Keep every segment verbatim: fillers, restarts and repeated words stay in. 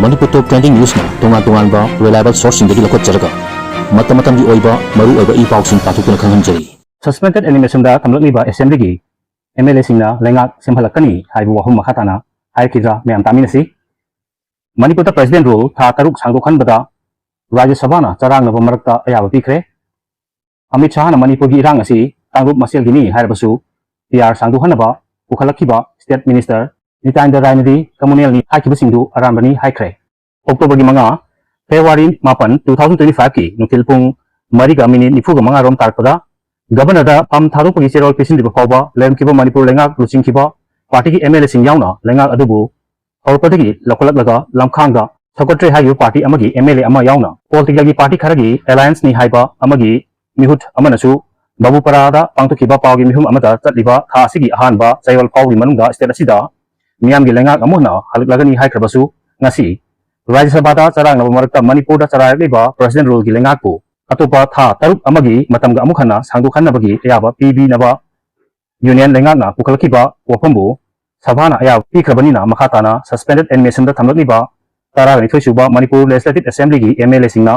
ꯃꯅꯤꯄꯨꯔ ꯇꯣꯞ trending ꯅ꯭ꯌꯨꯁꯅ ꯇꯣꯉꯥꯟ ꯇꯣꯉꯥꯟꯕ reliable ꯁꯣꯔꯁꯁꯤꯡꯗꯒꯤ ꯂꯧꯈꯠꯆꯔꯒ ꯃꯇꯝ ꯃꯇꯝꯒꯤ ꯑꯣꯏꯕ ꯃꯔꯨ ꯑꯣꯏꯕ ꯏ ꯄꯥꯎꯁꯤꯡ ꯄꯥꯊꯣꯛꯇꯨꯅ ꯈꯪꯍꯟꯖꯔꯤ꯫ Suspended animationꯗ ꯊꯝꯂꯛꯂꯤꯕ ꯑꯦꯁꯦꯝꯕ꯭ꯂꯤꯒꯤ ꯑꯦꯝ ꯑꯦꯜ ꯑꯦꯁꯤꯡꯅ ꯂꯩꯉꯥꯛ ꯁꯦꯝꯍꯜꯂꯛꯀꯅꯤ ꯍꯥꯏꯕ ꯋꯥꯐꯝ ꯃꯈꯥ ꯇꯥꯅ ꯍꯥꯏꯔꯛꯈꯤꯗ꯭ꯔꯥ ꯃꯌꯥꯝ ꯇꯥꯃꯤꯟꯅꯁꯤ꯫ ꯃꯅꯤꯄꯨꯔꯗ ꯄ꯭ꯔꯦꯁꯤꯗꯦꯟ ꯔꯨꯜ ꯊꯥ ꯇꯔꯨꯛ ꯁꯥꯡꯗꯣꯛꯍꯟꯕꯗ ꯔꯥꯖ꯭ꯌ ꯁꯚꯥꯅ ꯆꯔꯥꯡꯅꯕ ꯃꯔꯛꯇ ꯑꯌꯥꯕ ꯄꯤꯈ꯭ꯔꯦ꯫ ꯑꯃꯤꯠ ꯁꯥꯍꯅ ꯃꯅꯤꯄꯨꯔꯒꯤ ꯏꯔꯥꯡ ꯑꯁꯤ ꯀꯥꯡꯂꯨꯞ ꯃꯁꯦꯜꯒꯤꯅꯤ ꯍꯥꯏꯔꯕꯁꯨ ꯄꯤ ꯑꯥꯔ ꯁꯥꯡꯗꯣꯛꯍꯟꯅꯕ ꯄꯨꯈꯠꯂꯛꯈꯤꯕ ꯁ꯭ꯇꯦꯠ ꯃꯤꯅꯤꯁꯇꯔ ꯅꯤꯇꯥꯏꯟꯗ ꯔꯥꯏꯅꯗꯤ ꯀꯝꯃꯨꯅꯦꯜꯅꯤ ꯍꯥꯏꯈꯤꯕꯁꯤꯡꯗꯨ ꯑꯔꯥꯟꯕꯅꯤ ꯍꯥꯏꯈ꯭ꯔꯦ꯫ ꯑꯣꯛꯇꯣꯕꯔꯒꯤ ꯃꯉꯥ, ꯐꯦꯕ꯭ꯔꯨꯋꯥꯔꯤ ꯃꯥꯄꯟ, two thousand twenty fiveꯀꯤ ꯅꯨꯡꯊꯤꯜ ꯄꯨꯡ ꯃꯔꯤꯒ ꯃꯤꯅꯤꯠ ꯅꯤꯐꯨꯒ ꯃꯉꯥ ꯔꯣꯝ ꯇꯥꯔꯛꯄꯗ ꯒꯕꯔꯅꯔꯗ ꯐꯝ ꯊꯥꯗꯣꯛꯄꯒꯤ ꯆꯦꯔꯣꯜ ꯄꯤꯁꯤꯟꯗ꯭ꯔꯤꯕ ꯐꯥꯎꯕ ꯂꯩꯔꯝꯈꯤꯕ ꯃꯅꯤꯄꯨꯔ ꯂꯩꯉꯥꯛ ꯂꯨꯆꯤꯡꯈꯤꯕ ꯄꯥꯔꯇꯤꯒꯤ ꯑꯦꯝ ꯑꯦꯜ ꯑꯦꯁꯤꯡ ꯌꯥꯎꯅ ꯂꯩꯉꯥꯛ ꯑꯗꯨꯕꯨ ꯍꯧꯔꯛꯄꯗꯒꯤ ꯂꯧꯈꯠꯂꯛꯂꯒ ꯂꯝꯈꯥꯡꯗ ꯁꯧꯒꯠꯇ꯭ꯔꯦ ꯍꯥꯏꯔꯤꯕ ꯄꯥꯔꯇꯤ ꯑꯃꯒꯤ ꯑꯦꯝ ꯑꯦꯜ ꯑꯦ ꯑꯃ ꯌꯥꯎꯅ ꯄꯣꯂꯤꯇꯤꯀꯦꯜꯒꯤ ꯄꯥꯔꯇꯤ ꯈꯔꯒꯤ ꯑꯦꯂꯥꯌꯟꯁꯅꯤ ꯍꯥꯏꯕ ꯑꯃꯒꯤ ꯃꯤꯍꯨꯠ ꯑꯃꯅꯁꯨ ꯕꯥꯕꯨꯄꯥꯔꯥꯗ ꯄꯥꯡꯊꯣꯛꯈꯤꯕ ꯄꯥꯎꯒꯤ ꯃꯤꯐꯝ ꯑꯃꯗ ꯆꯠꯂꯤꯕ ꯊꯥ ꯑꯁꯤꯒꯤ ꯑꯍꯥꯟꯕ ꯆꯌꯣꯜ ꯐꯥꯎꯒꯤ ꯃꯅꯨꯡꯗ ꯁ꯭ꯇꯦꯠ ꯑꯁꯤꯗ ꯃꯤꯌꯥꯝꯒꯤ ꯂꯩꯉꯥꯛ ꯑꯃꯨꯛ ꯍꯟꯅ ꯍꯜꯂꯛꯂꯒꯅꯤ ꯍꯥꯏꯈ꯭ꯔꯕꯁꯨ ꯉꯁꯤ ꯔꯥꯖ꯭ꯌ ꯁꯚꯥꯗ ꯆꯔꯥꯡꯅꯕ ꯃꯔꯛꯇ ꯃꯅꯤꯄꯨꯔꯗ ꯆꯔꯥꯏꯔꯛꯂꯤꯕ ꯄ꯭ꯔꯦꯁꯤꯗꯦꯟ ꯔꯨꯜꯒꯤ ꯂꯩꯉꯥꯛꯄꯨ ꯑꯇꯣꯞꯄ ꯊꯥ ꯇꯔꯨꯛ ꯑꯃꯒꯤ ꯃꯇꯝꯒ ꯑꯃꯨꯛ ꯍꯟꯅ ꯁꯥꯡꯗꯣꯛꯍꯟꯅꯕꯒꯤ ꯑꯌꯥꯕ ꯄꯤꯕꯤꯅꯕ ꯌꯨꯅꯤꯌꯟ ꯂꯩꯉꯥꯛꯅ ꯄꯨꯈꯠꯂꯛꯈꯤꯕ ꯋꯥꯐꯝꯕꯨ ꯁꯚꯥꯅ ꯑꯌꯥꯕ ꯄꯤꯈ꯭ꯔꯕꯅꯤꯅ ꯃꯈꯥ ꯇꯥꯅ suspended animationꯗ ꯊꯝꯂꯛꯂꯤꯕ ꯇꯔꯥꯅꯤꯊꯣꯏ ꯁꯨꯕ ꯃꯅꯤꯄꯨꯔ ꯂꯦꯖꯤꯁꯂꯦꯇꯤꯚ ꯑꯦꯁꯦꯝꯕ꯭ꯂꯤꯒꯤ ꯑꯦꯝ ꯑꯦꯜ ꯑꯦꯁꯤꯡꯅ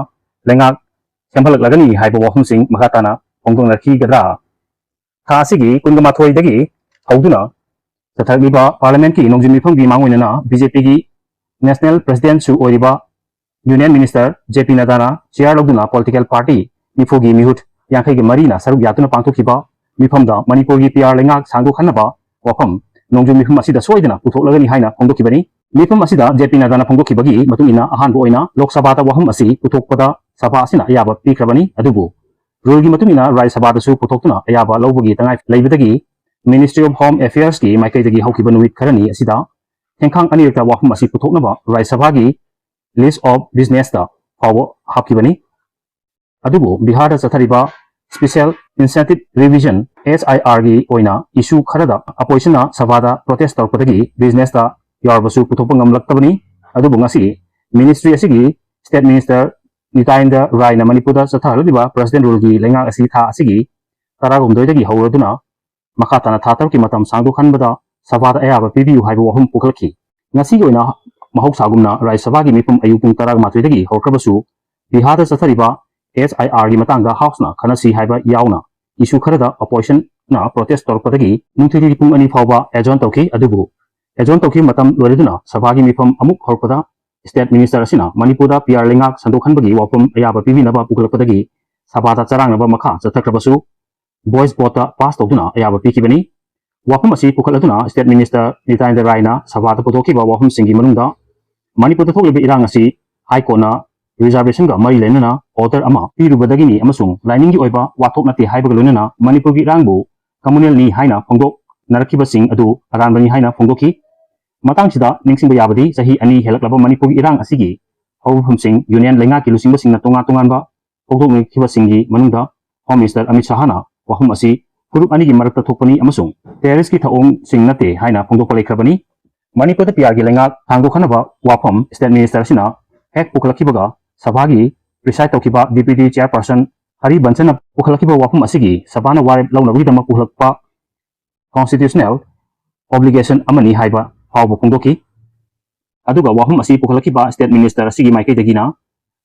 ꯂꯩꯉꯥꯛ ꯁꯦꯝꯍꯜꯂꯛꯂꯒꯅꯤ ꯍꯥꯏꯕ ꯋꯥꯐꯝꯁꯤꯡ ꯃꯈꯥ ꯇꯥꯅ ꯐꯣꯡꯗꯣꯛꯅꯔꯛꯈꯤꯒꯗ꯭ꯔꯥ? ꯊꯥ ꯑꯁꯤꯒꯤ ꯀꯨꯟꯒ ꯃꯥꯊꯣꯏꯗꯒꯤ ꯍꯧꯗꯨꯅ ꯆꯠꯊꯔꯛꯂꯤꯕ ꯄꯥꯔꯂꯤꯌꯥꯃꯦꯟꯠꯀꯤ ꯅꯣꯡꯖꯨ ꯃꯤꯐꯝꯒꯤ ꯃꯥꯡꯑꯣꯏꯅꯅ ꯕꯤ ꯖꯦ ꯄꯤꯒꯤ ꯅꯦꯁꯅꯦꯜ ꯄ꯭ꯔꯦꯁꯤꯗꯦꯟꯠꯁꯨ ꯑꯣꯏꯔꯤꯕ ꯌꯨꯅꯤꯌꯟ ꯃꯤꯅꯤꯁꯇꯔ ꯖꯦ ꯄꯤ ꯅꯗꯥꯅ ꯆꯤꯌꯥꯔ ꯂꯧꯗꯨꯅ ꯄꯣꯂꯤꯇꯤꯀꯦꯜ ꯄꯥꯔꯇꯤ ꯅꯤꯐꯨꯒꯤ ꯃꯤꯍꯨꯠ ꯌꯥꯡꯈꯩꯒ ꯃꯔꯤꯅ ꯁꯔꯨꯛ ꯌꯥꯗꯨꯅ ꯄꯥꯡꯊꯣꯛꯈꯤꯕ ꯃꯤꯐꯝꯗ ꯃꯅꯤꯄꯨꯔꯒꯤ ꯄꯤ ꯑꯥꯔ ꯂꯩꯉꯥꯛ ꯁꯥꯡꯗꯣꯛꯍꯟꯅꯕ ꯋꯥꯐꯝ ꯅꯣꯡꯖꯨ ꯃꯤꯐꯝ ꯑꯁꯤꯗ ꯁꯣꯏꯗꯅ ꯄꯨꯊꯣꯛꯂꯒꯅꯤ ꯍꯥꯏꯅ ꯐꯣꯡꯗꯣꯛꯈꯤꯕꯅꯤ꯫ ꯃꯤꯐꯝ ꯑꯁꯤꯗ ꯖꯦ ꯄꯤ ꯅꯗꯥꯅ ꯐꯣꯡꯗꯣꯛꯈꯤꯕꯒꯤ ꯃꯇꯨꯡ ꯏꯟꯅ ꯑꯍꯥꯟꯕ ꯑꯣꯏꯅ ꯂꯣꯛ ꯁꯚꯥꯗ ꯋꯥꯐꯝ ꯑꯁꯤ ꯄꯨꯊꯣꯛꯄꯗ ꯁꯚꯥ ꯑꯁꯤꯅ ꯑꯌꯥꯕ ꯄꯤꯈ꯭ꯔꯕꯅꯤ꯫ ꯑꯗꯨꯕꯨ ꯔꯨꯜꯒꯤ ꯃꯇꯨꯡ ꯏꯟꯅ ꯔꯥꯖ꯭ꯌ ꯁꯚꯥꯗꯁꯨ ꯄꯨꯊꯣꯛꯇꯨꯅ ꯑꯌꯥꯕ ꯂꯧꯕꯒꯤ ꯇꯉꯥꯏ ꯂꯩꯕꯗꯒꯤ ꯃꯤꯅꯤꯁꯇ꯭ꯔꯤ ꯑꯣꯐ ꯍꯣꯝ ꯑꯦꯐꯤꯌꯔꯁꯀꯤ ꯃꯥꯏꯀꯩꯗꯒꯤ ꯍꯧꯈꯤꯕ ꯅꯨꯃꯤꯠ ꯈꯔꯅꯤ ꯑꯁꯤꯗ ꯊꯦꯡꯈꯥꯡ ꯑꯅꯤꯔꯛꯇ ꯋꯥꯐꯝ ꯑꯁꯤ ꯄꯨꯊꯣꯛꯅꯕ ꯔꯥꯖ꯭ꯌ ꯁꯚꯥꯒꯤ ꯂꯤꯁ ꯑꯣꯐ ꯕꯤꯖꯤꯅꯦꯁꯇ ꯐꯥꯎꯕ ꯍꯥꯞꯈꯤꯕꯅꯤ꯫ ꯑꯗꯨꯕꯨ ꯕꯤꯍꯥꯔꯗ ꯆꯠꯊꯔꯤꯕ Special Incentive Revision, S I R ꯒꯤ ꯑꯣꯏꯅ ꯏꯁꯨ ꯈꯔꯗ ꯑꯣꯄꯣꯖꯤꯁꯟꯅ ꯁꯚꯥꯗ ꯄ꯭ꯔꯣꯇꯦꯁ ꯇꯧꯔꯛꯄꯗꯒꯤ ꯕꯤꯖꯤꯅꯦꯁꯇ ꯌꯥꯎꯔꯕꯁꯨ ꯄꯨꯊꯣꯛꯄ ꯉꯝꯂꯛꯇꯕꯅꯤ꯫ ꯑꯗꯨꯕꯨ ꯉꯁꯤ ꯃꯤꯅꯤꯁꯇ꯭ꯔꯤ ꯑꯁꯤꯒꯤ ꯁ꯭ꯇꯦꯠ ꯃꯤꯅꯤꯁꯇꯔ ꯅꯤꯇꯥꯏꯟꯗ ꯔꯥꯏꯅ ꯃꯅꯤꯄꯨꯔꯗ ꯆꯠꯊꯍꯜꯂꯛꯂꯤꯕ ꯄ꯭ꯔꯦꯁꯤꯗꯦꯟ ꯔꯨꯜꯒꯤ ꯂꯩꯉꯥꯛ ꯑꯁꯤ ꯊꯥ ꯑꯁꯤꯒꯤ ꯇꯔꯥꯍꯨꯝꯗꯣꯏꯗꯒꯤ ꯍꯧꯔꯗꯨꯅ ꯃꯈꯥ ꯇꯥꯅ ꯊꯥ ꯇꯔꯨꯛꯀꯤ ꯃꯇꯝ ꯁꯥꯡꯗꯣꯛꯍꯟꯕꯗ ꯁꯚꯥꯗ ꯑꯌꯥꯕ ꯄꯤꯕꯤꯌꯨ ꯍꯥꯏꯕ ꯋꯥꯐꯝ ꯄꯨꯈꯠꯂꯛꯈꯤ꯫ ꯉꯁꯤꯒꯤ ꯑꯣꯏꯅ ꯃꯍꯧꯁꯥꯒꯨꯝꯅ ꯔꯥꯖ꯭ꯌ ꯁꯚꯥꯒꯤ ꯃꯤꯐꯝ ꯑꯌꯨꯛ ꯄꯨꯡ ꯇꯔꯥꯃꯥꯊꯣꯏꯗꯒꯤ ꯍꯧꯔꯛꯈ꯭ꯔꯕꯁꯨ, ꯕꯤꯍꯥꯔꯗ ꯆꯠꯊꯔꯤꯕ H I R ꯒꯤ ꯃꯇꯥꯡꯗ House ꯅ ꯈꯟꯅꯁꯤ ꯍꯥꯏꯕ ꯌꯥꯎꯅ issue ꯈꯔꯗ opposition ꯅ protest ꯇꯧꯔꯛꯄꯗꯒꯤ ꯅꯨꯡꯊꯤꯜꯒꯤ ꯄꯨꯡ ꯑꯅꯤ ꯐꯥꯎꯕ adjourn ꯇꯧꯈꯤ꯫ ꯑꯗꯨꯕꯨ adjourn ꯇꯧꯈꯤꯕ ꯃꯇꯝ ꯂꯣꯏꯔꯗꯨꯅ ꯁꯚꯥꯒꯤ ꯃꯤꯐꯝ ꯑꯃꯨꯛ ꯍꯧꯔꯛꯄꯗ State Minister ꯑꯁꯤꯅ ꯃꯅꯤꯄꯨꯔꯗ P R ꯂꯩꯉꯥꯛ ꯁꯟꯗꯣꯛꯍꯟꯕꯒꯤ ꯋꯥꯐꯝ ꯑꯌꯥꯕ ꯄꯤꯕꯤꯅꯕ ꯄꯨꯈꯠꯂꯛꯄꯗꯒꯤ ꯁꯚꯥꯗ ꯆꯔꯥꯡꯅꯕ ꯃꯈꯥ ꯆꯠꯊꯈ꯭ꯔꯕꯁꯨ voice vote ꯇ pass ꯇꯧꯗꯨꯅ ꯑꯌꯥꯕ ꯄꯤꯈꯤꯕꯅꯤ꯫ ꯋꯥꯐꯝ ꯑꯁꯤ ꯄꯨꯈꯠꯂꯗꯨꯅ State Minister ꯅꯤꯇ꯭ꯌꯥꯅꯟꯗ ꯔꯥꯏꯅ ꯁꯚꯥꯗ ꯄꯨꯊꯣꯛꯈꯤꯕ ꯋꯥꯐꯝꯁꯤꯡꯒꯤ ꯃꯅꯨꯡꯗ ꯃꯅꯤꯄꯨꯔꯗ ꯊꯣꯛꯂꯤꯕ ꯏꯔꯥꯡ ꯑꯁꯤ High Court ꯅ reservation ꯒ ꯃꯔꯤ ꯂꯩꯅꯅ order ꯑꯃ ꯄꯤꯔꯨꯕꯗꯒꯤꯅꯤ ꯑꯃꯁꯨꯡ ꯂꯥꯏꯅꯤꯡꯒꯤ ꯑꯣꯏꯕ ꯋꯥꯊꯣꯛ ꯅꯠꯇꯦ ꯍꯥꯏꯕꯒ ꯂꯣꯏꯅꯅ ꯃꯅꯤꯄꯨꯔꯒꯤ ꯏꯔꯥꯡꯕꯨ communal ꯅꯤ ꯍꯥꯏꯅ ꯐꯣꯡꯗꯣꯛꯅꯔꯛꯈꯤꯕꯁꯤꯡ ꯑꯗꯨ ꯑꯔꯥꯟꯕꯅꯤ ꯍꯥꯏꯅ ꯐꯣꯡꯗꯣꯛꯈꯤ꯫ ꯃꯇꯥꯡꯁꯤꯗ ꯅꯤꯡꯁꯤꯡꯕ ꯌꯥꯕꯗꯤ ꯆꯍꯤ ꯑꯅꯤ ꯍꯦꯜꯂꯛꯂꯕ ꯃꯅꯤꯄꯨꯔꯒꯤ ꯏꯔꯥꯡ ꯑꯁꯤꯒꯤ ꯍꯧꯔꯛꯐꯝꯁꯤꯡ Union ꯂꯩꯉꯥꯛꯀꯤ ꯂꯨꯆꯤꯡꯕꯁꯤꯡꯅ ꯇꯣꯉꯥꯟ ꯇꯣꯉꯥꯟꯕ ꯐꯣꯡꯗꯣꯛꯅꯈꯤꯕꯁꯤꯡꯒꯤ ꯃꯅꯨꯡꯗ Home Minister ꯑꯃꯤꯠ ꯁꯥꯍꯅ ꯋꯥꯐꯝ ꯑꯁꯤ ꯐꯨꯔꯨꯞ ꯑꯅꯤꯒꯤ ꯃꯔꯛꯇ ꯊꯣꯛꯄꯅꯤ ꯑꯃꯁꯨꯡ terrorist ꯀꯤ ꯊꯧꯑꯣꯡꯁꯤꯡ ꯅꯠꯇꯦ ꯍꯥꯏꯅ ꯐꯣꯡꯗꯣꯛꯄ ꯂꯩꯈ꯭ꯔꯕꯅꯤ꯫ ꯃꯅꯤꯄꯨꯔꯗ P R ꯒꯤ ꯂꯩꯉꯥꯛ ꯊꯥꯡꯗꯣꯛꯍꯟꯅꯕ ꯋꯥꯐꯝ State Minister ꯑꯁꯤꯅ ꯍꯦꯛ ꯄꯨꯈꯠꯂꯛꯈꯤꯕꯒ ꯁꯚꯥꯒꯤ preside ꯇꯧꯈꯤꯕ Deputy Chairperson ꯍꯔꯤꯕꯟꯁꯅ ꯄꯨꯈꯠꯂꯛꯈꯤꯕ ꯋꯥꯐꯝ ꯑꯁꯤꯒꯤ ꯁꯚꯥꯅ ꯋꯥꯔꯦꯞ ꯂꯧꯅꯕꯒꯤꯗꯃꯛ ꯄꯨꯈꯠꯂꯛꯄ constitutional obligation ꯑꯃꯅꯤ ꯍꯥꯏꯕ ꯐꯥꯎꯕ ꯐꯣꯡꯗꯣꯛꯈꯤ꯫ ꯑꯗꯨꯒ ꯋꯥꯐꯝ ꯑꯁꯤ ꯄꯨꯈꯠꯂꯛꯈꯤꯕ State Minister ꯑꯁꯤꯒꯤ ꯃꯥꯏꯀꯩꯗꯒꯤꯅ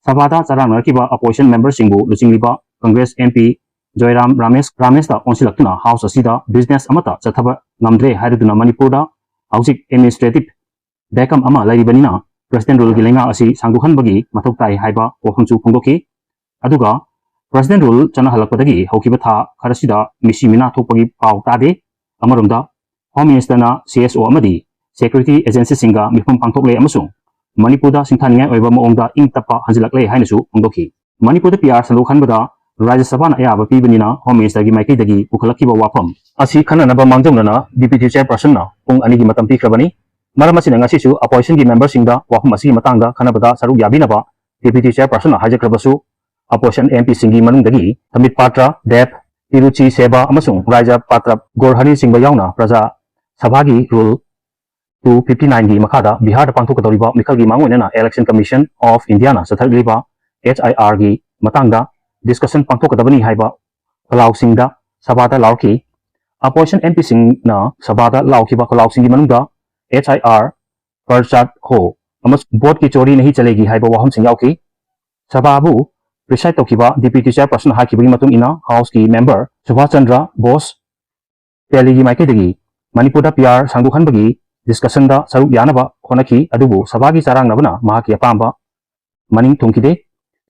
ꯁꯚꯥꯗ ꯆꯔꯥꯡꯅꯔꯛꯈꯤꯕ opposition member ꯁꯤꯡꯕꯨ ꯂꯨꯆꯤꯡꯂꯤꯕ Congress M P ꯖꯣꯏꯔꯥꯝ Ramesh, ꯔꯥꯃꯦꯁꯇ ꯑꯣꯟꯁꯤꯜꯂꯛꯇꯨꯅ House ꯑꯁꯤꯗ business ꯑꯃꯠꯇ ꯆꯠꯊꯕ ꯉꯝꯗ꯭ꯔꯦ ꯍꯥꯏꯔꯗꯨꯅ ꯃꯅꯤꯄꯨꯔꯗ ꯍꯧꯖꯤꯛ administrative vacuum ꯑꯃ ꯂꯩꯔꯤꯕꯅꯤꯅ President Rule ꯒꯤ ꯂꯩꯉꯥꯛ ꯑꯁꯤ ꯁꯥꯡꯗꯣꯛꯍꯟꯕꯒꯤ ꯃꯊꯧ ꯇꯥꯏ ꯍꯥꯏꯕ ꯋꯥꯐꯝꯁꯨ ꯐꯣꯡꯗꯣꯛꯈꯤ꯫ ꯑꯗꯨꯒ President Rule ꯆꯠꯅꯍꯜꯂꯛꯄꯗꯒꯤ ꯍꯧꯈꯤꯕ ꯊꯥ ꯈꯔꯁꯤꯗ ꯃꯤꯁꯤ ꯃꯤꯅꯥ ꯊꯣꯛꯄꯒꯤ ꯄꯥꯎ ꯇꯥꯗꯦ꯫ ꯑꯃꯔꯣꯝꯗ Home Minister ꯅ C S O ꯑꯃꯗꯤ security agency ꯁꯤꯡꯒ ꯃꯤꯐꯝ ꯄꯥꯡꯊꯣꯛꯂꯦ ꯑꯃꯁꯨꯡ ꯃꯅꯤꯄꯨꯔꯗ ꯁꯤꯡꯊꯥꯅꯤꯡꯉꯥꯏ ꯑꯣꯏꯕ ꯃꯑꯣꯡꯗ ꯏꯪ ꯇꯞꯄ ꯍꯟꯖꯤꯜꯂꯛꯂꯦ ꯍꯥꯏꯅꯁꯨ ꯐꯣꯡꯗꯣꯛꯈꯤ꯫ ꯃꯅꯤꯄꯨꯔꯗ P R ꯁꯟꯗꯣꯛꯍꯟꯕꯗ ꯔꯥꯖ꯭ꯌ ꯁꯚꯥꯅ ꯑꯌꯥꯕ ꯄꯤꯕꯅꯤꯅ Home Minister ꯒꯤ ꯃꯥꯏꯀꯩꯗꯒꯤ ꯄꯨꯈꯠꯂꯛꯈꯤꯕ ꯋꯥꯐꯝ ꯑꯁꯤ ꯈꯟꯅꯅꯕ ꯃꯥꯡꯖꯧꯅꯅ Deputy Chairperson ꯅ ꯄꯨꯡ ꯑꯅꯤꯒꯤ ꯃꯇꯝ ꯄꯤꯈ꯭ꯔꯕꯅꯤ꯫ ꯃꯔꯝ ꯑꯁꯤꯅ ꯉꯁꯤꯁꯨ opposition ꯒꯤ member ꯁꯤꯡꯗ ꯋꯥꯐꯝ ꯑꯁꯤꯒꯤ ꯃꯇꯥꯡꯗ ꯈꯟꯅꯕꯗ ꯁꯔꯨꯛ ꯌꯥꯕꯤꯅꯕ Deputy Chairperson ꯅ ꯍꯥꯏꯖꯈ꯭ꯔꯕꯁꯨ, opposition M P ꯁꯤꯡꯒꯤ ꯃꯅꯨꯡꯗꯒꯤ ꯁꯝꯕꯤꯠ ꯄꯥꯇ꯭ꯔ, ꯗꯦꯕ, ꯇꯤꯔꯨꯆꯤ ꯁꯦꯕꯥ ꯑꯃꯁꯨꯡ ꯔꯥꯏꯖꯥ ꯄꯥꯇ꯭ꯔ ꯒꯣꯔꯍꯅꯤꯆꯤꯡꯕ ꯌꯥꯎꯅ ꯄ꯭ꯔꯖꯥ ꯁꯚꯥꯒꯤ Rule two fifty nine ꯒꯤ ꯃꯈꯥꯗ ꯕꯤꯍꯥꯔꯗ ꯄꯥꯡꯊꯣꯛꯀꯗꯧꯔꯤꯕ ꯃꯤꯈꯜꯒꯤ ꯃꯥꯡꯑꯣꯏꯅꯅ Election Commission of India ꯅ ꯆꯠꯊꯔꯛꯂꯤꯕ H I R ꯒꯤ ꯃꯇꯥꯡꯗ discussion ꯄꯥꯡꯊꯣꯛꯀꯗꯕꯅꯤ ꯍꯥꯏꯕ ꯈꯣꯜꯂꯥꯎꯁꯤꯡꯗ ꯁꯚꯥꯗ ꯂꯥꯎꯔꯛꯈꯤ꯫ Opposition M P ꯁꯤꯡꯅ ꯁꯚꯥꯗ ꯂꯥꯎꯈꯤꯕ ꯈꯣꯜꯂꯥꯎꯁꯤꯡꯒꯤ ꯃꯅꯨꯡꯗ H I R ꯄꯔꯆꯥꯠ ꯍꯣ ꯑꯃꯁꯨꯡ ꯚꯣꯠꯀꯤ ꯆꯣꯔꯤ ꯅꯍꯤ ꯆꯂꯦꯒꯤ ꯍꯥꯏꯕ ꯋꯥꯐꯝꯁꯤꯡ ꯌꯥꯎꯈꯤ꯫ ꯁꯚꯥꯕꯨ preside ꯇꯧꯈꯤꯕ deputy chairperson ꯍꯥꯏꯈꯤꯕꯒꯤ ꯃꯇꯨꯡ ꯏꯟꯅ House ꯀꯤ member ꯁꯨꯚꯥꯁ ꯆꯟꯗ꯭ꯔ ꯕꯣꯁ ꯄꯦꯂꯤꯒꯤ ꯃꯥꯏꯀꯩꯗꯒꯤ ꯃꯅꯤꯄꯨꯔꯗ PR ꯁꯥꯡꯗꯣꯛꯍꯟꯕꯒꯤ discussion ꯗ ꯁꯔꯨꯛ ꯌꯥꯅꯕ ꯍꯣꯠꯅꯈꯤ, ꯑꯗꯨꯕꯨ ꯁꯚꯥꯒꯤ ꯆꯔꯥꯡꯅꯕꯅ ꯃꯍꯥꯛꯀꯤ ꯑꯄꯥꯝꯕ ꯃꯅꯤꯡ ꯊꯨꯡꯈꯤꯗꯦ꯫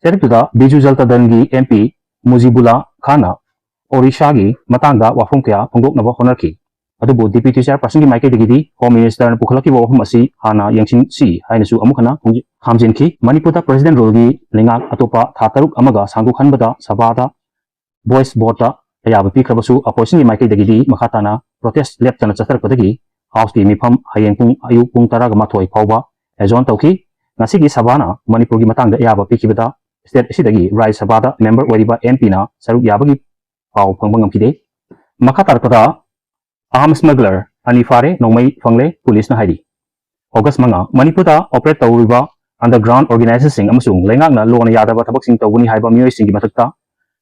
ꯆꯩꯔꯛꯇꯨꯗ ꯕꯤꯖꯨ ꯖꯜꯇꯥ ꯗꯜꯒꯤ MP ꯃꯨꯖꯤꯕꯨꯜꯂꯥ ꯈꯥꯟꯅ ꯑꯣꯔꯤꯁꯥꯒꯤ ꯃꯇꯥꯡꯗ ꯋꯥꯐꯝ ꯀꯌꯥ ꯐꯣꯡꯗꯣꯛꯅꯕ ꯍꯣꯠꯅꯔꯛꯈꯤ꯫ ꯑꯗꯨꯕꯨ deputy chairperson ꯒꯤ ꯃꯥꯏꯀꯩꯗꯒꯤꯗꯤ Home Minister ꯅ ꯄꯨꯈꯠꯂꯛꯈꯤꯕ ꯋꯥꯐꯝ ꯑꯁꯤ ꯍꯥꯟꯅ ꯌꯦꯡꯁꯤꯟꯁꯤ ꯍꯥꯏꯅꯁꯨ ꯑꯃꯨꯛ ꯍꯟꯅ ꯈꯣꯡꯖ-, ꯈꯥꯝꯖꯤꯟꯈꯤ꯫ ꯃꯅꯤꯄꯨꯔꯗ President Rule ꯒꯤ ꯂꯩꯉꯥꯛ ꯑꯇꯣꯞꯄ ꯊꯥ ꯇꯔꯨꯛ ꯑꯃꯒ ꯁꯥꯡꯗꯣꯛꯍꯟꯕꯗ ꯁꯚꯥꯗ voice vote ꯇ ꯑꯌꯥꯕ ꯄꯤꯈ꯭ꯔꯕꯁꯨ, opposition ꯒꯤ ꯃꯥꯏꯀꯩꯗꯒꯤꯗꯤ ꯃꯈꯥ ꯇꯥꯅ protest ꯂꯦꯞꯇꯅ ꯆꯠꯊꯔꯛꯄꯗꯒꯤ House ꯀꯤ ꯃꯤꯐꯝ ꯍꯌꯦꯡ ꯄꯨꯡ, ꯑꯌꯨꯛ ꯄꯨꯡ ꯇꯔꯥꯒ ꯃꯥꯊꯣꯏ ꯐꯥꯎꯕ adjourn ꯇꯧꯈꯤ꯫ ꯉꯁꯤꯒꯤ ꯁꯚꯥꯅ ꯃꯅꯤꯄꯨꯔꯒꯤ ꯃꯇꯥꯡꯗ ꯑꯌꯥꯕ ꯄꯤꯈꯤꯕꯗ state ꯑꯁꯤꯗꯒꯤ ꯔꯥꯖ꯭ꯌ ꯁꯚꯥꯗ member ꯑꯣꯏꯔꯤꯕ MP ꯅ ꯁꯔꯨꯛ ꯌꯥꯕꯒꯤ ꯄꯥꯎ ꯐꯪꯕ ꯉꯝꯈꯤꯗꯦ꯫ ꯃꯈꯥ ꯇꯥꯔꯛꯄꯗ arms smuggler ꯑꯅꯤ ꯐꯥꯔꯦ, ꯅꯣꯡꯃꯩ ꯐꯪꯂꯦ, police ꯅ ꯍꯥꯏꯔꯤ꯫ August ꯃꯉꯥ, ꯃꯅꯤꯄꯨꯔꯗ operate ꯇꯧꯔꯤꯕ underground organization ꯁꯤꯡ ꯑꯃꯁꯨꯡ ꯂꯩꯉꯥꯛꯅ ꯂꯣꯅ ꯌꯥꯗꯕ ꯊꯕꯛꯁꯤꯡ ꯇꯧꯒꯅꯤ ꯍꯥꯏꯕ ꯃꯤꯑꯣꯏꯁꯤꯡꯒꯤ ꯃꯊꯛꯇ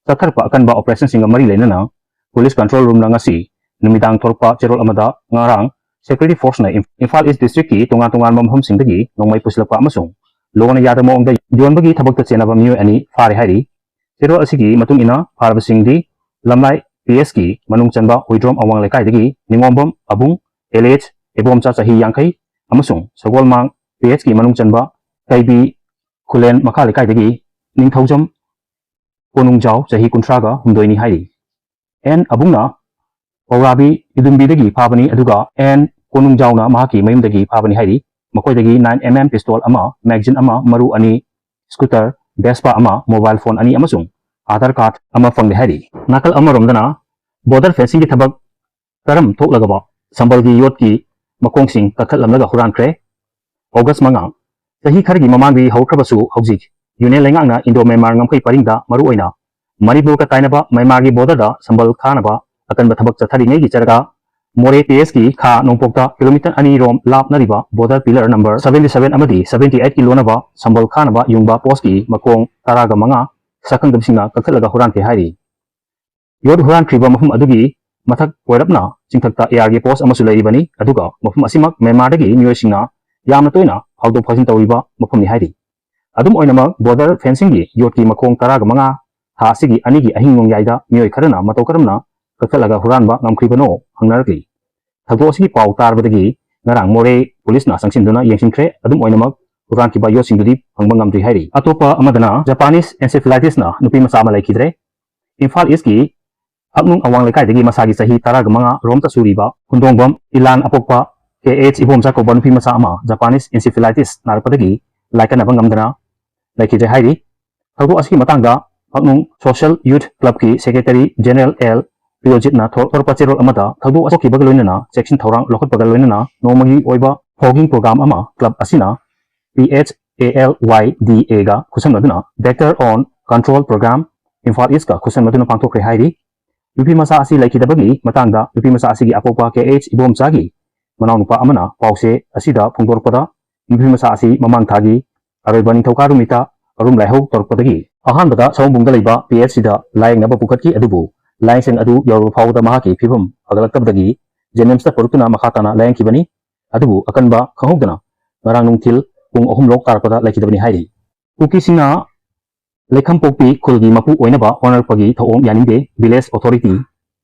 ꯆꯠꯊꯔꯛꯄ ꯑꯀꯟꯕ operation ꯁꯤꯡꯒ ꯃꯔꯤ ꯂꯩꯅꯅ police control room ꯅ ꯉꯁꯤ ꯅꯨꯃꯤꯗꯥꯡ ꯊꯣꯔꯛꯄ ꯆꯦꯔꯣꯜ ꯑꯃꯗ ꯉꯔꯥꯡ security force ꯅ ꯏꯝ-, ꯏꯝꯐꯥꯜ East district ꯀꯤ ꯇꯣꯉꯥꯟ ꯇꯣꯉꯥꯟꯕ ꯃꯐꯝꯁꯤꯡꯗꯒꯤ ꯅꯣꯡꯃꯩ ꯄꯨꯁꯤꯜꯂꯛꯄ ꯑꯃꯁꯨꯡ ꯂꯣꯅ ꯌꯥꯗꯕ ꯃꯑꯣꯡꯗ ꯌꯣꯟꯕꯒꯤ ꯊꯕꯛꯇ ꯆꯦꯟꯅꯕ ꯃꯤꯑꯣꯏ ꯑꯅꯤ ꯐꯥꯔꯦ ꯍꯥꯏꯔꯤ꯫ ꯆꯦꯔꯣꯜ ꯑꯁꯤꯒꯤ ꯃꯇꯨꯡ ꯏꯟꯅ ꯐꯥꯔꯕꯁꯤꯡꯗꯤ ꯂꯝꯂꯥꯏ PS ꯀꯤ ꯃꯅꯨꯡ ꯆꯟꯕ ꯍꯨꯏꯗ꯭ꯔꯣꯝ ꯑꯋꯥꯡ ꯂꯩꯀꯥꯏꯗꯒꯤ ꯅꯤꯉꯣꯝꯕꯝ ꯑꯕꯨꯡ, alias ꯏꯕꯣꯝꯆꯥ, ꯆꯍꯤ ꯌꯥꯡꯈꯩ, ꯑꯃꯁꯨꯡ ꯁꯒꯣꯜꯃꯥꯡ PS ꯀꯤ ꯃꯅꯨꯡ ꯆꯟꯕ ꯀꯩꯕꯤ ꯈꯨꯂꯦꯟ ꯃꯈꯥ ꯂꯩꯀꯥꯏꯗꯒꯤ ꯅꯤꯡꯊꯧꯖꯝ ꯀꯣꯅꯨꯡꯖꯥꯎ, ꯆꯍꯤ ꯀꯨꯟꯊ꯭ꯔꯥꯒ ꯍꯨꯝꯗꯣꯏꯅꯤ ꯍꯥꯏꯔꯤ꯫ ꯑꯦꯟ ꯑꯕꯨꯡꯅ ꯄꯧꯔꯥꯕꯤ ꯏꯗꯨꯝꯕꯤꯗꯒꯤ ꯐꯥꯕꯅꯤ, ꯑꯗꯨꯒ ꯑꯦꯟ ꯀꯣꯅꯨꯡꯖꯥꯎꯅ ꯃꯍꯥꯛꯀꯤ ꯃꯌꯨꯝꯗꯒꯤ ꯐꯥꯕꯅꯤ ꯍꯥꯏꯔꯤ꯫ ꯃꯈꯣꯏꯗꯒꯤ nine MM pistol ꯑꯃ, magazine ꯑꯃ, ꯃꯔꯨ ꯑꯅꯤ, scooter, Vespa ꯑꯃ, mobile phone ꯑꯅꯤ ꯑꯃꯁꯨꯡ Aadhaar card ꯑꯃ ꯐꯪꯂꯦ ꯍꯥꯏꯔꯤ꯫ ꯅꯥꯀꯜ ꯑꯃꯔꯣꯝꯗꯅ border fencing ꯒꯤ ꯊꯕꯛ ꯀꯔꯝ ꯊꯣꯛꯂꯒꯕ ꯁꯝꯕꯜꯒꯤ ꯌꯣꯠꯀꯤ ꯃꯈꯣꯡꯁꯤꯡ ꯀꯛꯊꯠꯂꯝꯂꯒ ꯍꯨꯔꯥꯟꯈ꯭ꯔꯦ꯫ August ꯃꯉꯥ, ꯆꯍꯤ ꯈꯔꯒꯤ ꯃꯃꯥꯡꯗꯒꯤ ꯍꯧꯈ꯭ꯔꯕꯁꯨ ꯍꯧꯖꯤꯛ Union ꯂꯩꯉꯥꯛꯅ Indo Myanmar ꯉꯝꯈꯩ ꯄꯔꯤꯡꯗ ꯃꯔꯨꯑꯣꯏꯅ ꯃꯅꯤꯄꯨꯔꯒ ꯇꯥꯏꯅꯕ ꯃ꯭ꯌꯥꯟꯃꯥꯔꯒꯤ border ꯗ ꯁꯝꯕꯜ ꯈꯥꯅꯕ ꯑꯀꯟꯕ ꯊꯕꯛ ꯆꯠꯊꯔꯤꯉꯩꯒꯤ ꯆꯔꯒ ꯃꯣꯔꯦ PS ꯀꯤ ꯈꯥ ꯅꯣꯡꯄꯣꯛꯇ kilometre ꯑꯅꯤ ꯔꯣꯝ ꯂꯥꯞꯅꯔꯤꯕ border pillar number seventy seven ꯑꯃꯗꯤ seventy eight ꯀꯤ ꯂꯣꯟꯅꯕ ꯁꯝꯕꯜ ꯈꯥꯅꯕ ꯌꯨꯡꯕ post ꯀꯤ ꯃꯈꯣꯡ ꯇꯔꯥꯒ ꯃꯉꯥ ꯁꯛꯈꯪꯗꯕꯁꯤꯡꯅ ꯀꯛꯊꯠꯂꯒ ꯍꯨꯔꯥꯟꯈ꯭ꯔꯦ ꯍꯥꯏꯔꯤ꯫ ꯌꯣꯠ ꯍꯨꯔꯥꯟꯈ꯭ꯔꯤꯕ ꯃꯐꯝ ꯑꯗꯨꯒꯤ ꯃꯊꯛ ꯑꯣꯏꯔꯞꯅ ꯆꯤꯡꯊꯛꯇ AR ꯒꯤ post ꯑꯃꯁꯨ ꯂꯩꯔꯤꯕꯅꯤ, ꯑꯗꯨꯒ ꯃꯐꯝ ꯑꯁꯤꯃꯛ ꯃ꯭ꯌꯥꯟꯃꯥꯔꯗꯒꯤ ꯃꯤꯑꯣꯏꯁꯤꯡꯅ ꯌꯥꯝꯅ ꯇꯣꯏꯅ ꯐꯥꯎꯗꯣꯛ ꯐꯥꯎꯖꯤꯟ ꯇꯧꯔꯤꯕ ꯃꯐꯝꯅꯤ ꯍꯥꯏꯔꯤ꯫ ꯑꯗꯨꯝ ꯑꯣꯏꯅꯃꯛ, ꯕꯣꯔꯗꯔ ꯐꯦꯟꯁꯤꯡꯒꯤ ꯌꯣꯠꯀꯤ ꯃꯈꯣꯡ ꯇꯔꯥꯒ ꯃꯉꯥ ꯊꯥ ꯑꯁꯤꯒꯤ ꯑꯅꯤꯒꯤ ꯑꯍꯤꯡ ꯅꯣꯡꯌꯥꯏꯗ ꯃꯤꯑꯣꯏ ꯈꯔꯅ ꯃꯇꯧ ꯀꯔꯝꯅ ꯀꯛꯊꯠꯂꯒ ꯍꯨꯔꯥꯟꯕ ꯉꯝꯈ꯭ꯔꯤꯕꯅꯣ ꯍꯪꯅꯔꯛꯂꯤ꯫ ꯊꯧꯗꯣꯛ ꯑꯁꯤꯒꯤ ꯄꯥꯎ ꯇꯥꯔꯕꯗꯒꯤ ꯉꯔꯥꯡ ꯃꯣꯔꯦ ꯄꯨꯂꯤꯁꯅ ꯆꯪꯁꯤꯟꯗꯨꯅ ꯌꯦꯡꯁꯤꯟꯈ꯭ꯔꯦ꯫ ꯑꯗꯨꯝ ꯑꯣꯏꯅꯃꯛ, ꯍꯨꯔꯥꯟꯈꯤꯕ ꯌꯣꯠꯁꯤꯡꯗꯨꯗꯤ ꯐꯪꯕ ꯉꯝꯗ꯭ꯔꯤ ꯍꯥꯏꯔꯤ꯫ ꯑꯇꯣꯞꯄ ꯑꯃꯗꯅ, ꯖꯄꯥꯅꯤꯁ encephalitis ꯅ ꯅꯨꯄꯤ ꯃꯆꯥ ꯑꯃ ꯂꯩꯈꯤꯗ꯭ꯔꯦ꯫ ꯏꯝꯐꯥꯜ ꯏꯁꯀꯤ ꯍꯛꯅꯨꯡ ꯑꯋꯥꯡ ꯂꯩꯀꯥꯏꯗꯒꯤ ꯃꯁꯥꯒꯤ ꯆꯍꯤ ꯇꯔꯥꯒ ꯃꯉꯥ ꯔꯣꯝꯇ ꯁꯨꯔꯤꯕ ꯍꯨꯟꯗꯣꯡꯕꯝ ꯏꯂꯥꯟ ꯑꯄꯣꯛꯄ ꯀꯦ ꯑꯩꯆ ꯏꯕꯣꯝꯆꯥ ꯀꯧꯕ ꯅꯨꯄꯤ ꯃꯆꯥ ꯑꯃ ꯖꯄꯥꯅꯤꯁ encephalitis ꯅꯥꯔꯛꯄꯗꯒꯤ ꯂꯥꯏꯀꯠꯅꯕ ꯉꯝꯗꯅ ꯂꯩꯈꯤꯗ꯭ꯔꯦ ꯍꯥꯏꯔꯤ꯫ ꯊꯧꯗꯣꯛ ꯑꯁꯤꯒꯤ ꯃꯇꯥꯡꯗ ꯍꯛꯅꯨꯡ ꯁꯣꯁꯤꯌꯦꯜ ꯌꯨꯊ ꯀ꯭ꯂꯕꯀꯤ ꯁꯦꯀ꯭ꯔꯦꯇꯔꯤ ꯖꯦꯅꯔꯦꯜ ꯑꯦꯜ ꯄ꯭ꯔꯤꯌꯣꯖꯤꯠꯅ ꯊꯣꯛꯂꯛꯄ ꯆꯦꯔꯣꯜ ꯑꯃꯗ, ꯊꯧꯗꯣꯛ ꯊꯣꯛꯈꯤꯕꯒ ꯂꯣꯏꯅꯅ ꯆꯦꯛꯁꯤꯟ ꯊꯧꯔꯥꯡ ꯂꯧꯈꯠꯄꯒ ꯂꯣꯏꯅꯅ ꯅꯣꯡꯃꯒꯤ ꯑꯣꯏꯕ fogging program ꯑꯃ ꯀ꯭ꯂꯕ ꯑꯁꯤꯅ P H A L Y D A ꯒ ꯈꯨꯠꯁꯝꯅꯗꯨꯅ Vector on Control Program Imphal ꯏꯁꯀ ꯈꯨꯠꯁꯝꯅꯗꯨꯅ ꯄꯥꯡꯊꯣꯛꯈ꯭ꯔꯦ ꯍꯥꯏꯔꯤ꯫ ꯅꯨꯄꯤ ꯃꯆꯥ ꯑꯁꯤ ꯂꯩꯈꯤꯗꯕꯒꯤ ꯃꯇꯥꯡꯗ ꯅꯨꯄꯤ ꯃꯆꯥ ꯑꯁꯤꯒꯤ ꯑꯄꯣꯛꯄ ꯀꯦ ꯑꯩꯆ ꯏꯕꯣꯝꯆꯥꯒꯤ ꯃꯅꯥꯎꯅꯨꯄꯥ ꯑꯃꯅ ꯄꯥꯎꯁꯦ ꯑꯁꯤꯗ ꯐꯣꯡꯗꯣꯔꯛꯄꯗ, ꯅꯨꯄꯤ ꯃꯆꯥ ꯑꯁꯤ ꯃꯃꯥꯡ ꯊꯥꯒꯤ ꯑꯔꯣꯏꯕ ꯅꯤꯡꯊꯧꯀꯥ ꯅꯨꯃꯤꯠꯇ ꯑꯔꯨꯝ ꯂꯥꯏꯍꯧ ꯇꯧꯔꯛꯄꯗꯒꯤ ꯑꯍꯥꯟꯕꯗ ꯁꯑꯣꯝꯕꯨꯡꯗ ꯂꯩꯕ P H C ꯗ ꯂꯥꯌꯦꯡꯅꯕ ꯄꯨꯈꯠꯈꯤ, ꯑꯗꯨꯕꯨ ꯂꯥꯌꯦꯡꯁꯪ ꯑꯗꯨ ꯌꯧꯔꯕ ꯐꯥꯎꯕꯗ ꯃꯍꯥꯛꯀꯤ ꯐꯤꯕꯝ ꯐꯒꯠꯂꯛꯇꯕꯗꯒꯤ JNIMS ꯇ ꯄꯨꯔꯛꯇꯨꯅ ꯃꯈꯥ ꯇꯥꯅ ꯂꯥꯌꯦꯡꯈꯤꯕꯅꯤ꯫ ꯑꯗꯨꯕꯨ ꯑꯀꯟꯕ ꯈꯪꯍꯧꯗꯅ ꯉꯔꯥꯡ ꯅꯨꯡꯊꯤꯜ ꯄꯨꯡ ꯑꯍꯨꯝ ꯂꯣꯛ ꯇꯥꯔꯛꯄꯗ ꯂꯩꯈꯤꯗꯕꯅꯤ ꯍꯥꯏꯔꯤ꯫ ꯀꯨꯀꯤꯁꯤꯡꯅ ꯂꯩꯈꯝꯄꯣꯛꯄꯤ ꯈꯨꯜꯒꯤ ꯃꯄꯨ ꯑꯣꯏꯅꯕ ꯍꯣꯠꯅꯔꯛꯄꯒꯤ ꯊꯧꯑꯣꯡ ꯌꯥꯅꯤꯡꯗꯦ꯫ Village Authority,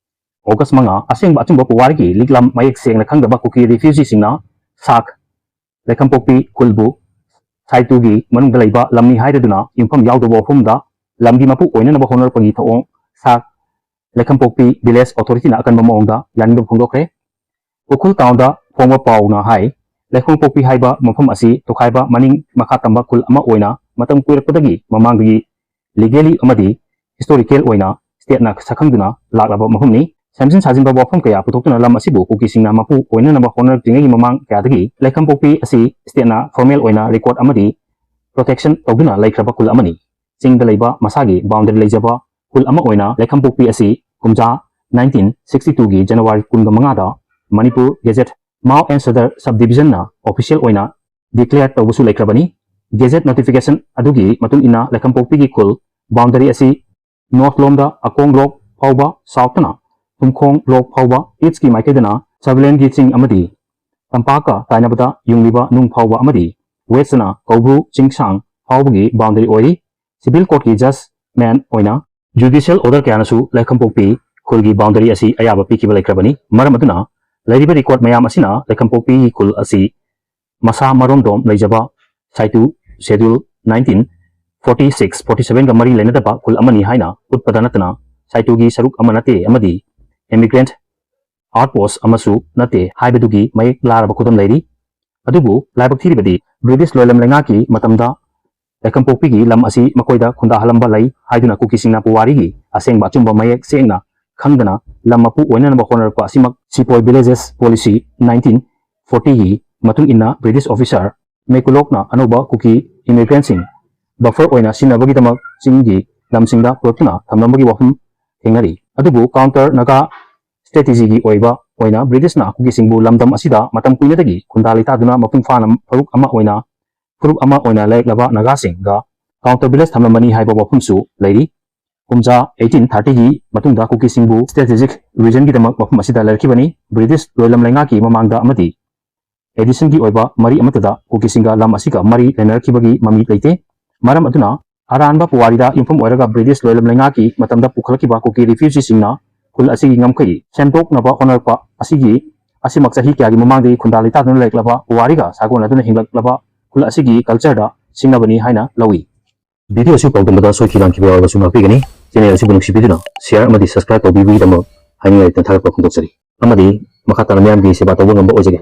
August ꯃꯉꯥ, ꯑꯁꯦꯡꯕ ꯑꯆꯨꯝꯕ ꯄꯨꯋꯥꯔꯤꯒꯤ ꯂꯤꯛꯂꯝ ꯃꯌꯦꯛ ꯁꯦꯡꯅ ꯈꯪꯗꯕ ꯀꯨꯀꯤ refugeeꯁꯤꯡꯅ ꯁꯥꯛ ꯂꯩꯈꯝꯄꯣꯛꯄꯤ ꯈꯨꯜꯕꯨ ꯁꯥꯏꯇꯨꯒꯤ ꯃꯅꯨꯡꯗ ꯂꯩꯕ ꯂꯝꯅꯤ ꯍꯥꯏꯔꯗꯨꯅ ꯌꯨꯝꯐꯝ ꯌꯥꯎꯗꯕ ꯋꯥꯐꯝꯗ ꯂꯝꯒꯤ ꯃꯄꯨ ꯑꯣꯏꯅꯅꯕ ꯍꯣꯠꯅꯔꯛꯄꯒꯤ ꯊꯧꯑꯣꯡ ꯁꯥꯛ ꯂꯩꯈꯝꯄꯣꯛꯄꯤ Village Authorityꯅ ꯑꯀꯟꯕ ꯃꯑꯣꯡꯗ ꯌꯥꯅꯤꯡꯗꯕ ꯐꯣꯡꯗꯣꯛꯈ꯭ꯔꯦ꯫ ꯎꯈ꯭ꯔꯨꯜ ꯇꯥꯎꯟꯗ ꯐꯣꯡꯕ ꯄꯥꯎꯅ ꯍꯥꯏ, ꯂꯩꯈꯝꯄꯣꯛꯄꯤ ꯍꯥꯏꯕ ꯃꯐꯝ ꯑꯁꯤ ꯇꯣꯈꯥꯏꯕ ꯃꯅꯤꯡ ꯃꯈꯥ ꯇꯝꯕ ꯈꯨꯜ ꯑꯃ ꯑꯣꯏꯅ ꯃꯇꯝ ꯀꯨꯏꯔꯛꯄꯗꯒꯤ ꯃꯃꯥꯡꯗꯒꯤ legally ꯑꯃꯗꯤ historical ꯑꯣꯏꯅ stateꯅ ꯁꯛꯈꯪꯗꯨꯅ ꯂꯥꯛꯂꯕ ꯃꯐꯝꯅꯤ꯫ ꯁꯦꯝꯖꯤꯟ ꯁꯥꯖꯤꯟꯕ ꯋꯥꯐꯝ ꯀꯌꯥ ꯄꯨꯊꯣꯛꯇꯨꯅ ꯂꯝ ꯑꯁꯤꯕꯨ ꯀꯨꯀꯤꯁꯤꯡꯅ ꯃꯄꯨ ꯑꯣꯏꯅꯅꯕ ꯍꯣꯠꯅꯔꯛꯇ꯭ꯔꯤꯉꯩꯒꯤ ꯃꯃꯥꯡ ꯀꯌꯥꯗꯒꯤ ꯂꯩꯈꯝꯄꯣꯛꯄꯤ ꯑꯁꯤ stateꯅ formal ꯑꯣꯏꯅ record ꯑꯃꯗꯤ protection ꯇꯧꯗꯨꯅ ꯂꯩꯈ꯭ꯔꯕ ꯈꯨꯜ ꯑꯃꯅꯤ꯫ ꯆꯤꯡꯗ ꯂꯩꯕ ꯃꯁꯥꯒꯤ boundary ꯂꯩꯖꯕ ꯈꯨꯜ ꯑꯃ ꯑꯣꯏꯅ ꯂꯩꯈꯝꯄꯣꯛꯄꯤ ꯑꯁꯤ ꯀꯨꯝꯖꯥ nineteen sixty twoꯒꯤ January ꯀꯨꯟꯒ ꯃꯉꯥꯗ Manipur Gazette Mao and Sadar Subdivisionꯅ official ꯑꯣꯏꯅ declare ꯇꯧꯕꯁꯨ ꯂꯩꯈ꯭ꯔꯕꯅꯤ꯫ Gazette notification ꯑꯗꯨꯒꯤ ꯃꯇꯨꯡ ꯏꯟꯅ ꯂꯩꯈꯝꯄꯣꯛꯄꯤꯒꯤ ꯈꯨꯜ boundary ꯑꯁꯤ north ꯂꯣꯝꯗ ꯑꯀꯣꯡ ꯂꯣꯛ ꯐꯥꯎꯕ, southꯇꯅ ꯊꯨꯝꯈꯣꯡ ꯂꯣꯛ ꯐꯥꯎꯕ, eastꯀꯤ ꯃꯥꯏꯀꯩꯗꯅ ꯁꯕꯂꯦꯟꯒꯤ ꯆꯤꯡ ꯑꯃꯗꯤ ꯇꯝꯄꯥꯛꯀ ꯇꯥꯏꯅꯕꯗ ꯌꯨꯡꯂꯤꯕ ꯅꯨꯡ ꯐꯥꯎꯕ ꯑꯃꯗꯤ westꯅ ꯀꯧꯕ꯭ꯔꯨ ꯆꯤꯡꯁꯥꯡ ꯐꯥꯎꯕꯒꯤ boundary ꯑꯣꯏꯔꯤ꯫ Civil courtꯀꯤ judgment ꯑꯣꯏꯅ judicial order ꯀꯌꯥꯅꯁꯨ ꯂꯩꯈꯝꯄꯣꯛꯄꯤ ꯈꯨꯜꯒꯤ boundary ꯑꯁꯤ ꯑꯌꯥꯕ ꯄꯤꯈꯤꯕ ꯂꯩꯈ꯭ꯔꯕꯅꯤ꯫ ꯃꯔꯝ ꯑꯗꯨꯅ ꯂꯩꯔꯤꯕ record ꯃꯌꯥꯝ ꯑꯁꯤꯅ ꯂꯩꯈꯝꯄꯣꯛꯄꯤ ꯈꯨꯜ ꯑꯁꯤ ꯃꯁꯥ ꯃꯔꯣꯝꯗꯣꯝ ꯂꯩꯖꯕ ꯁꯥꯏꯇꯨ schedule nineteen forty six forty sevenꯒ ꯃꯔꯤ ꯂꯩꯅꯗꯕ ꯈꯨꯜ ꯑꯃꯅꯤ ꯍꯥꯏꯅ ꯎꯠꯄꯗ ꯅꯠꯇꯅ ꯁꯥꯏꯇꯨꯒꯤ ꯁꯔꯨꯛ ꯑꯃ ꯅꯠꯇꯦ ꯑꯃꯗꯤ immigrant outpost ꯑꯃꯁꯨ ꯅꯠꯇꯦ ꯍꯥꯏꯕꯗꯨꯒꯤ ꯃꯌꯦꯛ ꯂꯥꯔꯕ ꯈꯨꯗꯝ ꯂꯩꯔꯤ꯫ ꯑꯗꯨꯕꯨ ꯂꯥꯏꯕꯛ ꯊꯤꯔꯤꯕꯗꯤ British ꯂꯣꯏꯂꯝ ꯂꯩꯉꯥꯛꯀꯤ ꯃꯇꯝꯗ ꯂꯩꯈꯝꯄꯣꯛꯄꯤꯒꯤ ꯂꯝ ꯑꯁꯤ ꯃꯈꯣꯏꯗ ꯈꯨꯟꯗꯥꯍꯜꯂꯝꯕ ꯂꯩ ꯍꯥꯏꯗꯨꯅ ꯀꯨꯀꯤꯁꯤꯡꯅ ꯄꯨꯋꯥꯔꯤꯒꯤ ꯑꯁꯦꯡꯕ ꯑꯆꯨꯝꯕ ꯃꯌꯦꯛ ꯁꯦꯡꯅ ꯈꯪꯗꯅ ꯂꯝ ꯃꯄꯨ ꯑꯣꯏꯅꯅꯕ ꯍꯣꯠꯅꯔꯛꯄ ꯑꯁꯤꯃꯛ ꯁꯤꯄꯣꯏ villages policy nineteen fortyꯒꯤ ꯃꯇꯨꯡ ꯏꯟꯅ British officer ꯃꯦꯀꯨꯂꯣꯛꯅ ꯑꯅꯧꯕ ꯀꯨꯀꯤ immigrantꯁꯤꯡ buffer ꯑꯣꯏꯅ ꯁꯤꯖꯤꯟꯅꯕꯒꯤꯗꯃꯛ ꯆꯤꯡꯒꯤ ꯂꯝꯁꯤꯡꯗ ꯄꯨꯔꯛꯇꯨꯅ ꯊꯝꯂꯝꯕꯒꯤ ꯋꯥꯐꯝ ꯊꯦꯡꯅꯔꯤ꯫ ꯑꯗꯨꯕꯨ counter Naga strategyꯒꯤ ꯑꯣꯏꯕ ꯑꯣꯏꯅ Britishꯅ ꯀꯨꯀꯤꯁꯤꯡꯕꯨ ꯂꯝꯗꯝ ꯑꯁꯤꯗ ꯃꯇꯝ ꯀꯨꯏꯅꯗꯒꯤ ꯈꯨꯟꯗꯥ ꯂꯩꯇꯥꯗꯨꯅ ꯃꯄꯨꯡ ꯐꯥꯅ ꯐꯨꯔꯨꯞ ꯑꯃ ꯑꯣꯏꯅ ꯐꯨꯔꯨꯞ ꯑꯃ ꯑꯣꯏꯅ ꯂꯩꯔꯛꯂꯕ ꯅꯥꯒꯥꯁꯤꯡꯒ counter village ꯊꯝꯂꯝꯕꯅꯤ ꯍꯥꯏꯕ ꯋꯥꯐꯝꯁꯨ ꯂꯩꯔꯤ꯫ ꯀꯨꯝꯖꯥ eighteen thirtyꯒꯤ ꯃꯇꯨꯡꯗ ꯀꯨꯀꯤꯁꯤꯡꯕꯨ strategic regionꯒꯤꯗꯃꯛ ꯃꯐꯝ ꯑꯁꯤꯗ ꯂꯩꯔꯛꯈꯤꯕꯅꯤ꯫ British ꯂꯣꯏꯂꯝ ꯂꯩꯉꯥꯛꯀꯤ ꯃꯃꯥꯡꯗ ꯑꯃꯗꯤ additionꯒꯤ ꯑꯣꯏꯕ ꯃꯔꯤ ꯑꯃꯠꯇꯗ ꯀꯨꯀꯤꯁꯤꯡꯒ ꯂꯝ ꯑꯁꯤꯒ ꯃꯔꯤ ꯂꯩꯅꯔꯛꯈꯤꯕꯒꯤ ꯃꯃꯤ ꯂꯩꯇꯦ꯫ ꯃꯔꯝ ꯑꯗꯨꯅ ꯑꯔꯥꯟꯕ ꯄꯨꯋꯥꯔꯤꯗ ꯌꯨꯝꯐꯝ ꯑꯣꯏꯔꯒ British ꯂꯣꯏꯂꯝ ꯂꯩꯉꯥꯛꯀꯤ ꯃꯇꯝꯗ ꯄꯨꯈꯠꯂꯛꯈꯤꯕ ꯀꯨꯀꯤ refugeeꯁꯤꯡꯅ ꯈꯨꯜ ꯑꯁꯤꯒꯤ ꯉꯝꯈꯩ ꯁꯦꯝꯗꯣꯛꯅꯕ ꯍꯣꯠꯅꯔꯛꯄ ꯑꯁꯤꯒꯤ ꯑꯁꯤꯃꯛ ꯆꯍꯤ ꯀꯌꯥꯒꯤ ꯃꯃꯥꯡꯗꯒꯤ ꯈꯨꯟꯗꯥ ꯂꯩꯇꯥꯗꯨꯅ ꯂꯩꯔꯛꯂꯕ ꯄꯨꯋꯥꯔꯤꯒ ꯁꯥꯒꯣꯟꯅꯗꯨꯅ ꯍꯤꯡꯂꯛꯂꯕ ꯈꯨꯜ ꯑꯁꯤꯒꯤ cultureꯗ ꯁꯤꯡꯅꯕꯅꯤ ꯍꯥꯏꯅ ꯂꯧꯏ꯫ Video ꯑꯁꯤ ꯄꯥꯎꯗꯝꯕꯗ ꯁꯣꯏꯈꯤ ꯂꯥꯟꯈꯤꯕ ꯌꯥꯎꯔꯕꯁꯨ ꯉꯥꯛꯄꯤꯒꯅꯤ꯫ Channel ꯑꯁꯤꯕꯨ ꯅꯨꯡꯁꯤꯕꯤꯗꯨꯅ share ꯑꯃꯗꯤ subscribe ꯇꯧꯕꯤꯕꯒꯤꯗꯃꯛ ꯍꯥꯏꯅꯤꯡꯉꯥꯏ ꯂꯩꯇꯅ ꯊꯥꯒꯠꯄ ꯐꯣꯡꯗꯣꯛꯆꯔꯤ꯫ ꯑꯃꯗꯤ ꯃꯈꯥ ꯇꯥꯅ ꯃꯤꯌꯥꯝꯒꯤ ꯁꯦꯕꯥ ꯇꯧꯕ ꯉꯝꯕ ꯑꯣꯏꯖꯒꯦ꯫